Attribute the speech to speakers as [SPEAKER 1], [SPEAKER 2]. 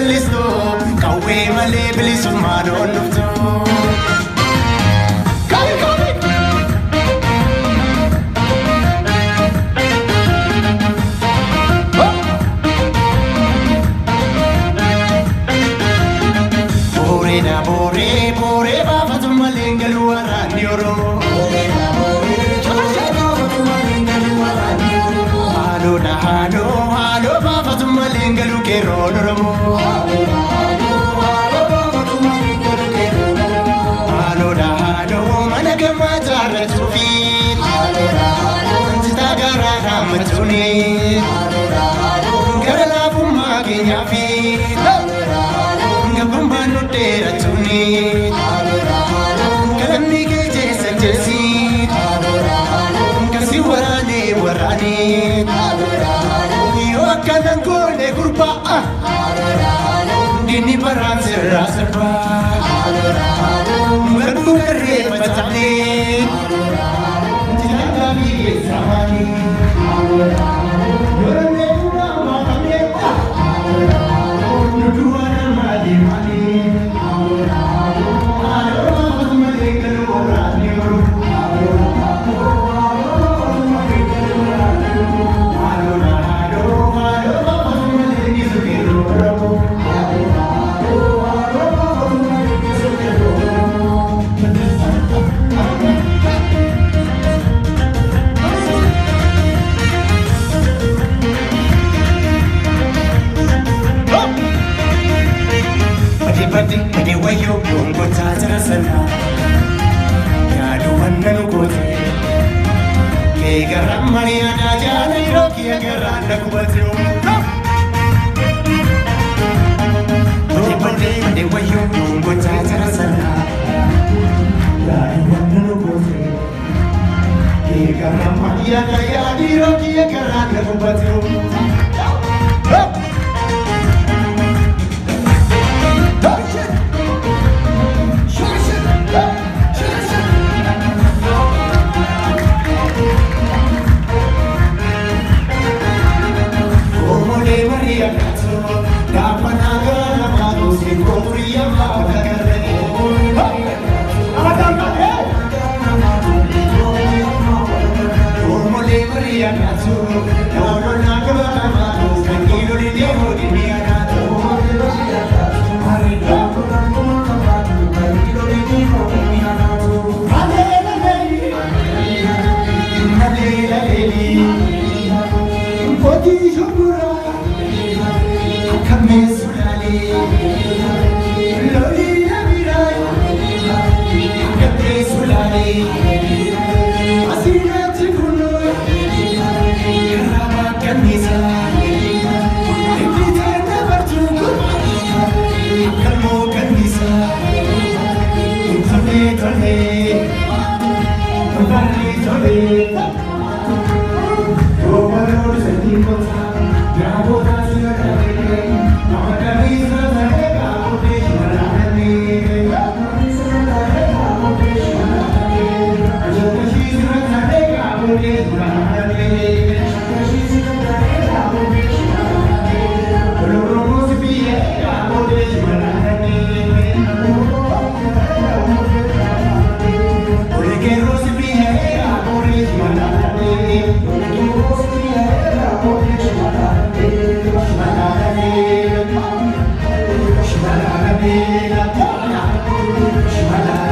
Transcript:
[SPEAKER 1] jallistu qawwee malee bilisummaan onnuftu. Booree booree booree baafatu malee galuu waraanni Oromoo. Haaloo haaloo haaloo baafatu malee galuu qeerroon Oromoo. Haaloo haaloo mana gamaa jaarratuufi wanti garaa raammachuuni gara laafummaa keenyaafi. Gabbaan nu dheeratuuni galanni kee jeessa jeesi kasi waraanee waraanee yoo akkanaan goone gurbaa diinni baraan sirraa sirbaa garbuu garreeffataanii jilaataa biyya samaanii yoo namni duraa maafamee nu duwwaa. Badi badi wayo bongo taajara sana yaadu wannan goote kee gara mariyaana jaala yeroo kiyya garaan na gubate. Badi badi badi wayo bongo taajara sana yaadu wannan goote kee gara mariyaana yaadu yeroo kiyya garaan na gubate.
[SPEAKER 2] Shimala.